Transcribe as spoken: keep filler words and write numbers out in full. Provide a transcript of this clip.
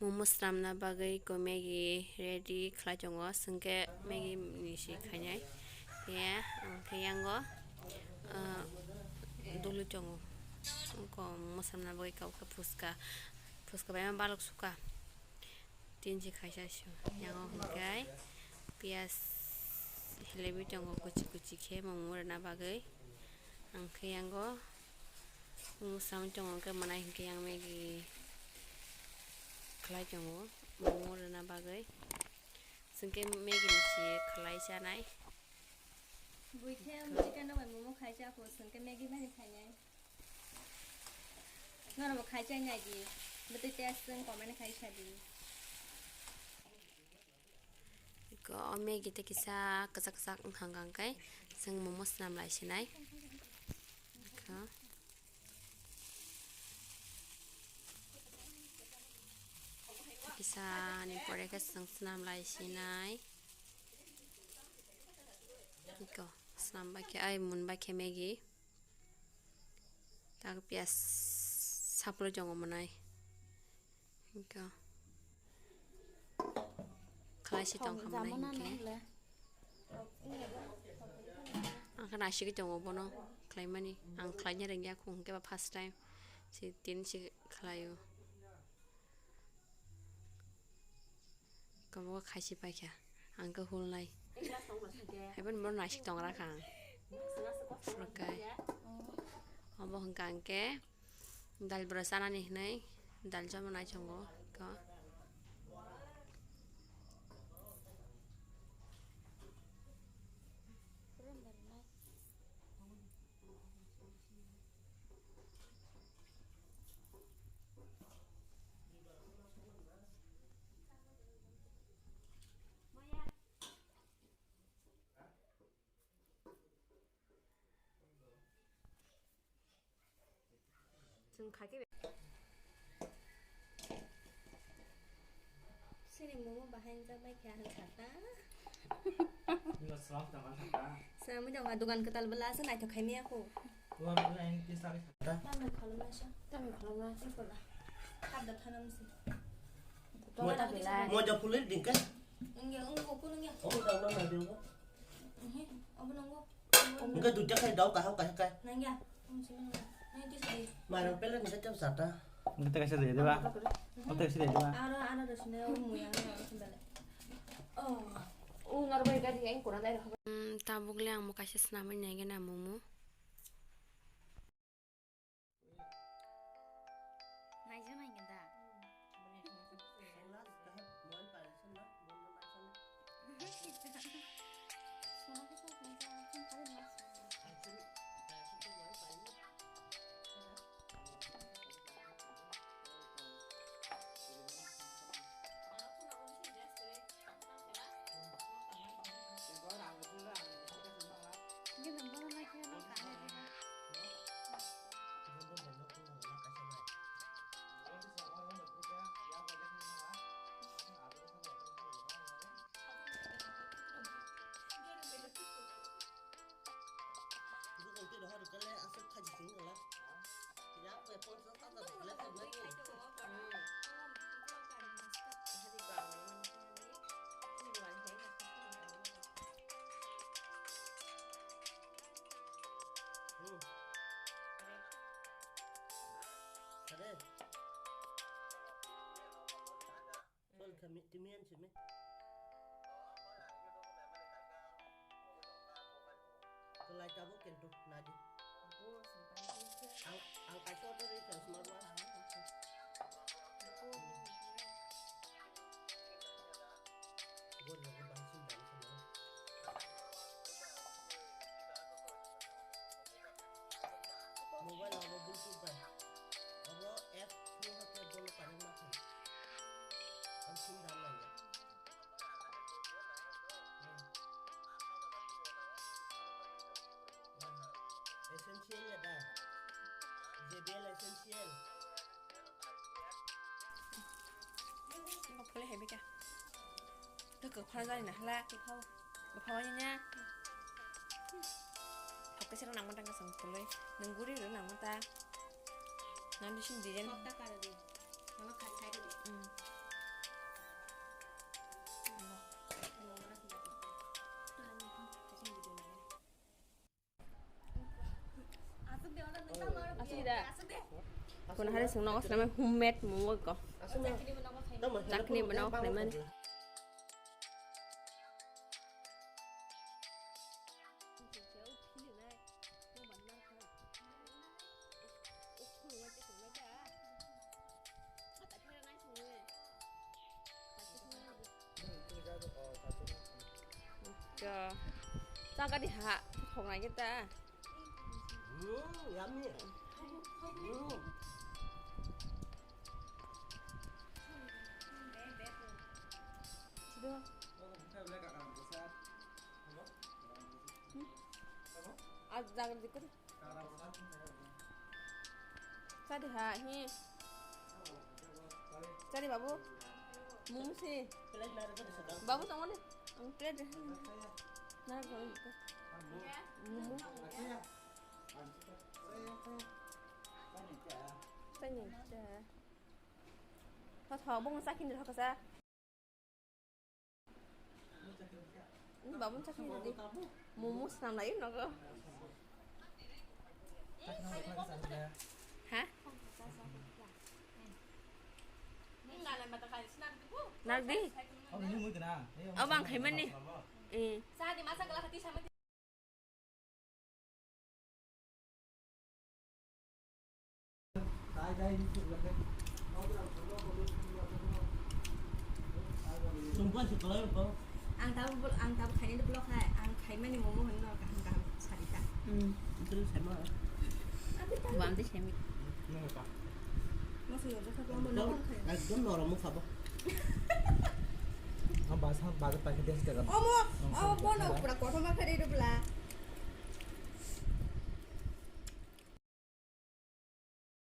Momo swnamna bagwi ko Maggi ready khlai tongo, hwnkhe Maggi ni si khainai. Khe, hwnkhe yango, ah, dului tongo. Ko momo swnamna bagwi kok khe phuska, phuska bai ma balok suka. Tin si khaisa su. Yango hwnkhe piyaj helebi tongo kuchi kuchi khe momo rwna bagwi. Hwnkhe yango momo swnamwi tongo hwnkhe mwnai hwnkhe yang Maggi khlai tongo momo rwna bagwi. Chwngkhe Maggi ni si khlai chanai. Buikhe chicken rok bai momo khai cha kho, chwngkhe Maggi bai khainai. Norok bo khai chai nai di. Bwtwi test chwng comment khai sa di. Iko o Maggi tei kisa kwchak kwchak wngkha hwnkhe chwng momo swnam lai sinai. Iko. Kisa ni pore khe chwng swnam lai sinai. Iko swnam bai khe ai mun bai khe Maggi. Tak piyaj saplai tongo mwnai. Hwnkhe khlai si tong kha mwnai hwnkhe. Ang khe naisingwi tongo bono khlaimani. Ang khlaina rwngya kho hwnkhe ba first time. Si tin si khlaio. Kobo khai si paikha. Ang khe hulnai. Haiban bono naisik tongra kha ang. Phuru kai. Obo hwnkha ang khe. Dal bwrwi chanani hwnwi dal chama naichongo iko. Chwng kha khe be- Sini momo bahai wngjakbai khe ang kha ta. Nwng slam tama kha ta. Sami dong, a dogan kwtal bwla se naithok khai maya kho. Wa bwla ang tisa kha ta. Tamo kholomna sa. Tamo kholomna sa. Ikola. Khap da thanam si. Mo-, moja phulir dingka. Nungya, ungko, ko nungya. Oh, da ma na dingka. Ehe, obo nungo. Nungka duita khai dao kaham kaham kai. Nungya, um, sini nungya. Nungya, tisa di. Marang pele nungka jam sata. Nungka kaisa de, de ba? Nungka kaisa de, de ba? Aro, aro de sini, um, muyang, muyang, sini bele. Oh. U nor bai gadi ang kurang dai. Hmm, tabuk le ang mo kaisa swnamwi nai gana momo. Naijak nai khe da. Bukong twi rohor rwkha le aswk khaji chwng wngla. Yak bai ponchas hajar rwkha le khaimani. Hmm. Hmm. Are. Sol kami timian simi. Kelai tabuk kentuk nadi. Ang, ang kaisa order ri kha smart watch. Gor lagi bangsin bangsin. Mobile abo Bluetooth bai. Abo app through hote bono connect ma khlai. Ang sim dam nang ya. Hmm. Hmm. Essential ya da. J B L Essential. Ang kok phulai hai bika. Kok kok phara jani na hala. Bwphawani na. Thok khe sero nangma tang khe chwng phulwi. Nwng guri rw nangma ta. Nang bising design. Kok ta karo di. Mama khai khai di. Hmm. Asli da. Kono hari sing nogo swnamai homemade momo ko. Chutney bo nogo khlaimani. Cha, cha gadi ha, thok nai ta. Mm, yummy. Mm. Sida. Hmm? Ah, jaga dikit. Sadi ha, hi. Sadi babu. Mumu si. Babu tong ni. Ang plate deh. Na, babu. Mumu. Tanya. Tho, tho, bung sakin deh, kasa. Ini babun chakni tadi. Momo senam lain nogo. Ha? Nardi. Abang khaimani. Eh. Ang tabuk, ang tabuk khainani block hai, ang khaimani momo hwnwi no kaham kaham sari kha. Hmm, itu sama. Abi ta. Bam de semi. Masuk ya, besok kamu Ekdom, nonton khayo. Ekdom norom mukha bo. Ang basa, basa pakai dia sekarang. Omo, omo bono pura kothoma khairi rubla.